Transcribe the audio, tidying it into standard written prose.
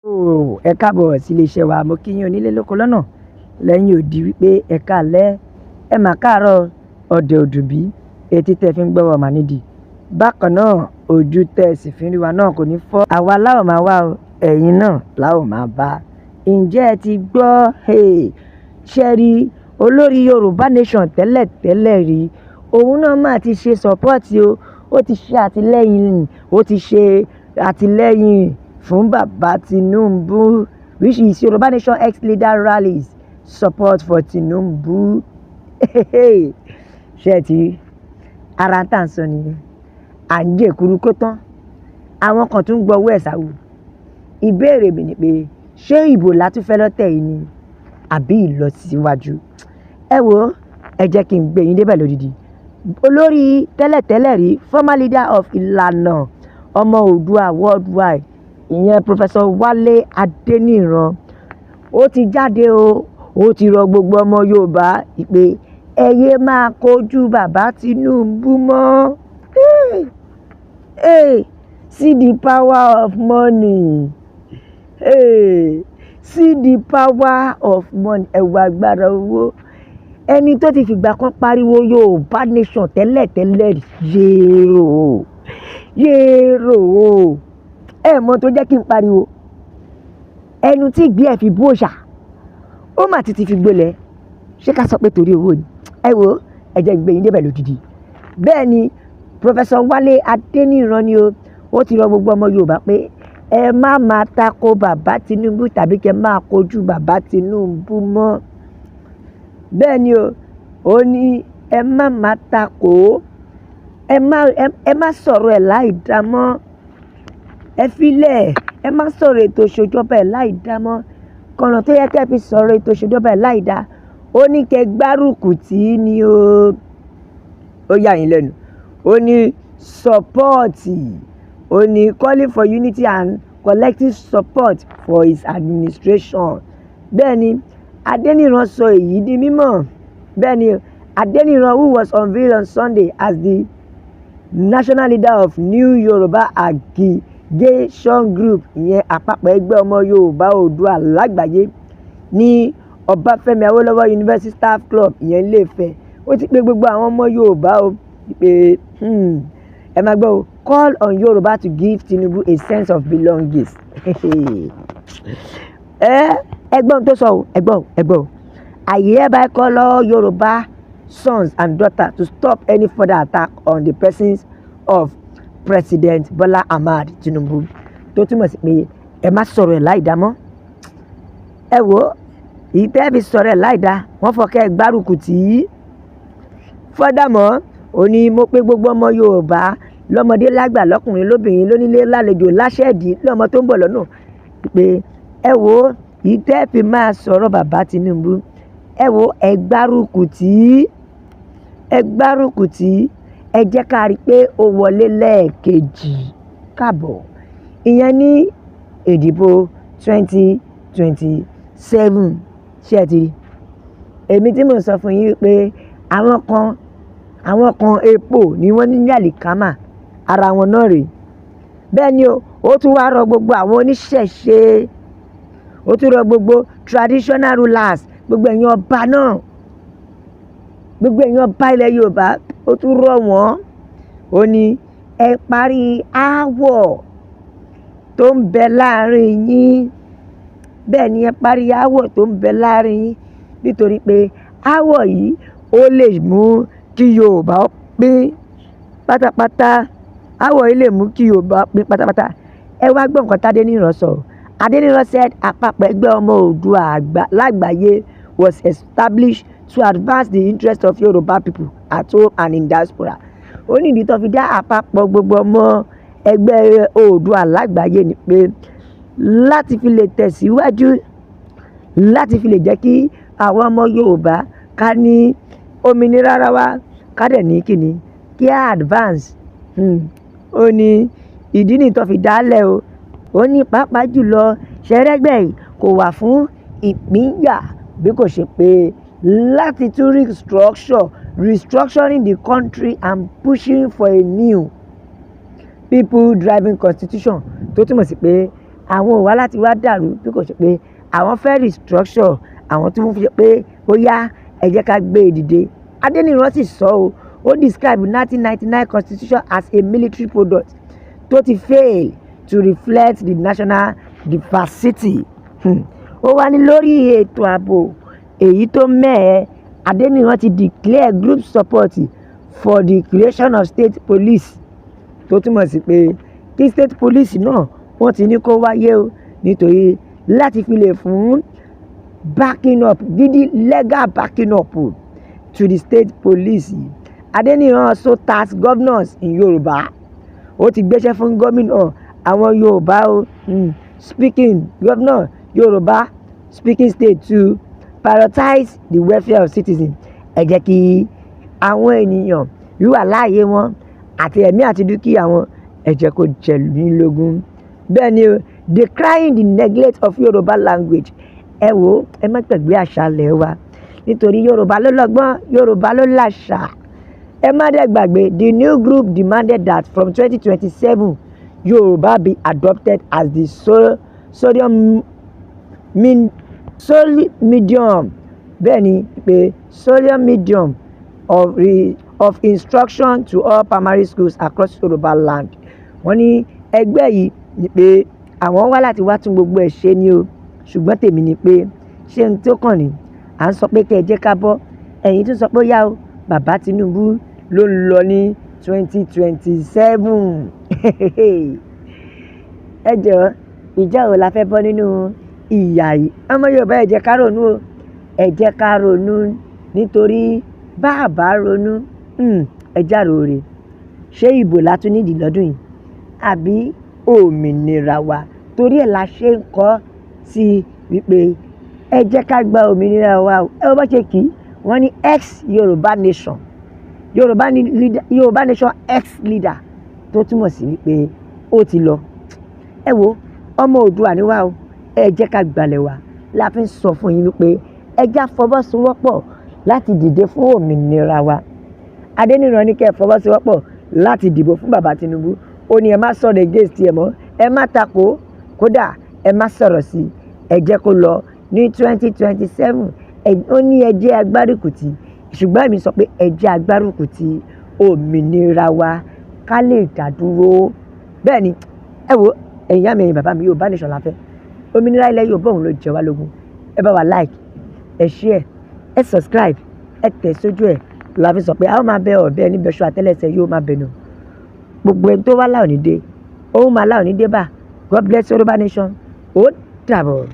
Ẹ káàbọ̀ sí iléeṣẹ́ wa. Mo kí yín onílé lóko lọ́nà lẹ́yìn odi wípé ẹ káalẹ́, ẹ mà káàárọ̀, ọ̀dẹ̀ òdùbí, etí tẹ́ fi ń gbọ́ wa mà nídìí. Bákan náà, ojú tẹ́ ẹ sì fi ń rí wa náà kò ní fọ́. Àwa láò máa wá o, ẹ̀yin náà láò máa bá. Ǹjẹ́ ẹ ti gbọ́? Ṣé rí olórí Yorùbá Nation tẹ́lẹ̀tẹ́lẹ̀ rí? Òun náà mà ti ṣe support o. Ó ti ṣe àtìlẹ́yìn, ó ti ṣe àtìlẹ́yìn fún bàbá Tinubu, which is Yorùbá Nation ex-leader rallies support for Tinubu. Ṣé ẹ ti rí? Ara tá à ń sọ nìyẹn. À ń jẹ èkuru kó tán. Àwọn kan tún ń gbọ́wọ́ ẹ̀ sáwò. Ìbéèrè mi ni pé, ṣé ìbò la tún fẹ́ lọ́tẹ̀ yìí ni àbí ìlọsíwájú? Ẹ wo, ẹ jẹ́ kí n gbé yín débẹ̀ lódidi. Olórí tẹ́lẹ̀tẹ́lẹ̀ rí, former leader of Ìlànà Ọmọ Oòduà Worldwide, ìyẹn Professor Wálé Adéníran, ó ti jáde o. Ó ti rọ gbogbo ọmọ Yorùbá pé ẹ yé máa kojú bàbá Tinubu mọ́. Hey, hey, see the power of money. Hey, see the power of money. Ẹ wo agbára owó. Ẹni tó ti fìgbà kan pariwo Yorùbá Nation tẹ́lẹ̀tẹ́lẹ̀ rí, yéèrò, yéèrò. Ẹ mọ̀ tó jẹ́ kí n pariwo. Ẹnu tí ìgbín ẹ̀ fi bú òòṣà, ó mà ti fi gbolẹ̀. Ṣé ká sọ pé torí owó ni? Ẹ wo, ẹ jẹ́ n gbé yín débẹ̀ lódidi. Bẹ́ẹ̀ ni, Professor Wálé Adéníran ni o. Ó ti rọ gbogbo ọmọ Yorùbá pé ẹ má máa tako bàbá Tinubu tàbí kí ẹ máa kojú bàbá Tinubu mọ́. Bẹ́ẹ̀ ni o. Ó ní ẹ má máa tako, ẹ má sọ̀rọ̀ ẹ̀ láì dá mọ́. Ẹ fi lẹ̀, ẹ má sọ̀rọ̀ ètò ìṣèjọba ẹ̀ láì dá mọ́. Kọ̀nà tó yẹ kí ẹ fi sọ̀rọ̀ ètò ìṣèjọba ẹ̀ láì dá, ó ní kẹ́ gbárùkù tì í ni o. Ó yà yín lẹ́nu. Ó ní support, ó ní calling for unity and collective support for his administration. Bẹ́ẹ̀ ni, Adéníran sọ èyí di mímọ̀. Bẹ́ẹ̀ ni, Adéníran, who was unveiled on Sunday as the national leader of New Yoruba Aggregation Group, ìyẹn àpapọ̀ ẹgbẹ́ ọmọ Yorùbá Oòduà lágbàáyé, ní Ọbáfẹ́mi Awólọ́wọ̀ University Staff Club, ìyẹn Ilé-Ifẹ̀. Ó ti pé gbogbo àwọn ọmọ Yorùbá o pé ẹ máa gbọ́ o, call on Yorùbá to give Tinubu a sense of belonging. Ẹ gbọ́n tó sọ o, ẹ gbọ́ o, ẹ gbọ́ o. "I hereby call all Yoruba sons and daughters to stop any further attack on the persons of President Bola Ahmed Tinubu." Tó túmọ̀ sí pé ẹ má sọ̀rọ̀ ẹ̀ láì dá mọ́. Ẹ wo, èyí tẹ́ fi sọ̀rọ̀ ẹ̀ láì dá, wọ́n fọkẹ́ ẹ gbárùkù tì í. Furthermore, ó ní mo pé gbogbo ọmọ Yorùbá, lọ́mọdé lágbà, lọ́kùnrin lóbìnrin, lónílé lálejò, láṣẹ̀dí lọ́mọ tó ń bọ̀ lọ́nà, pé ẹ wo, èyí tẹ́ fi máa sọ̀rọ̀ bàbá Tinubu, ẹ wo, ẹ gbárùkù tì í, ẹ gbárùkù tì í, ẹ jẹ́ ká rí i pé ó wọlé lẹ́ẹ̀kejì káàbọ̀, ìyẹn ní ìdìbò 2027. Ṣé ẹ ti rí? Èmi tí mò ń sọ fún yín pé àwọn kan epo ni wọ́n ní àlìkámà ara wọn náà rèé. Bẹ́ẹ̀ ni o. Ó tún wá rọ gbogbo àwọn oníṣẹ̀ṣe, ó tún rọ gbogbo traditional rulers, gbogbo ẹ̀yin ọba náà, gbogbo ẹ̀yin ọba ilẹ̀ Yorùbá, ó tún rọ̀ wọ́n. Ó ní ẹ parí aáwọ̀ tó ń bẹ láàrin yín. Bẹ́ẹ̀ ni, ẹ parí aáwọ̀ tó ń bẹ láàrin yín, nítorí pé aáwọ̀ yìí, ó lè mú kí Yorùbá pín pátápátá. Aáwọ̀ yìí lè mú kí Yorùbá pín pátápátá. Ẹ wá gbọ́ nǹkan tádéníran sọ. Adéníran said àpapọ̀ ẹgbẹ́ ọmọ Oòduà lágbàáyé was established to advance the interest of Yoruba people at home and in diaspora. Ó ní ìdí tó fi dá àpapọ̀ gbogbo ọmọ ẹgbẹ́ Oòduà lágbàáyé ni pé láti fi lè tẹ̀síwájú, láti fi lè jẹ́ kí àwọn ọmọ Yorùbá ká ní òmìnira ara wa, ká dẹ̀ ní kíni kí á advance. Ó ní ìdí nìyí tó fi dálẹ̀ o. Ó ní pàápàá jùlọ, ṣẹrẹ́gbẹ́ yìí kò wà fún ìpínyà, bí kò ṣe pé láti tún restructuring the country and pushing for a new people driving constitution, tó túmọ̀ sí pé Àwọn ò wá láti wá dàrú, bí kò ṣe pé àwọn fẹ́ restructure, àwọn tó ń fi pé ó yá, ẹ jẹ́ ká gbé e dìde. Adéníran sì sọ o. Ó describe 1999 constitution as a military product tó ti fail to reflect the national diversity. Ó wá ní lórí ètò ààbò èyí tó mẹ́ẹ̀, Adéníran ti declare group support for the creation of state police, tó túmọ̀ sí pé kí state police náà, wọ́n ti ní kó wáyé o, nítorí láti fi lè fún backing up gidi, legal backing up to the state police. Adéníran also task governors in Yorùbá. Ó ti gbéṣẹ́ fún gómìnà àwọn Yorùbá o, speaking governor Yorùbá speaking state to prioritize the welfare of citizens. Ẹ jẹ́ kí àwọn ènìyàn wíwà láàyè wọn àti ẹ̀mí àti dúkìá wọn, ẹ jẹ́ kó jẹ ní lógún. Bẹ́ẹ̀ ni o, decrying the neglect of Yorùbá language. Ẹ wo, ẹ má gbàgbé àṣà ilẹ̀ wa, nítorí Yorùbá ló lọ́gbọ́n, Yorùbá ló láṣà. Ẹ má dẹ̀ gbàgbé, the new group demanded that from 2027, Yorùbá be adopted as the sodium min sole medium. Bẹ́ẹ̀ ni pé sole medium of instruction to all primary schools across Yorùbá land. Wọ́n ní ẹgbẹ́ yìí ni pé àwọn wá láti wá tún gbogbo ẹ̀ ṣe ni o. Ṣùgbọ́n tèmi ni pé, ṣé n tó kàn ní à ń sọ pé kẹ́ ẹ jẹ́ ká bọ́, ẹ̀yin tún sọ pé ó yá o, bàbá Tinubu ló ń lọ ní 2027. Ẹ jọ̀ọ́, ìjà wo la fẹ́ bọ́ nínú ìyà yìí? Ọmọ Yorùbá, ẹ jẹ́ ká ronú o, ẹ jẹ́ ká ronú, nítorí bá a bá ronú, ẹ já ròore. Ṣé ìbò la tún nídìí lọ́dún yìí àbí òmìnira wa? Torí ẹ̀ la ṣe ń kọ́ sí wípé ẹ jẹ́ ká gba òmìnira wa o. Ẹ bá ṣe kì í, wọ́n ní ex Yorùbá nation, Yorùbá ní leader, Yorùbá nation ex leader, tó túmọ̀ sí wípé ó ti lọ. Ẹ wo, ọmọ Oòduà ni wá o, ẹ jẹ́ ká gbalẹ̀ wa. La fi ń sọ fún yín wípé ẹ já fọwọ́sowọ́pọ̀ láti dìde fún òmìnira wa. Adéníran ní kẹ́ ẹ fọwọ́sowọ́pọ̀ láti dìbò fún bàbá Tinubu. Ó ní ẹ má sọ̀rọ̀ against ẹ mọ́, ẹ má takò, kódà ẹ má sọ̀rọ̀ sí i, ẹ jẹ́ kó lọ ní 2027. Ó ní ẹ jẹ́ agbárùkùtì, ṣùgbọ́n èmi sọ pé ẹ jẹ́ agbárùkùtì òmìnira wa ká lè dá dúró. Bẹ́ẹ̀ ni. Ẹ wo, ẹ̀yin ìyá mi, ẹ̀yin bàbá mi, Yorùbá nation la fẹ́. Òmìnira ilẹ̀ Yorùbá, òun ló jẹ wá lógún. Ẹ bá wa like, ẹ share, ẹ subscribe, ẹ tẹ̀ sójú ẹ̀. La fi sọ pé a ó máa bẹ ọ̀bẹ níbi ọṣọ àtẹ́lẹsẹ̀ yóò máa bẹ̀ nù. Gbogbo ẹni tó wá láò ní dé, òun máa láò ní dé bá. God bless Yorùbá nation. Ó dàbọ̀.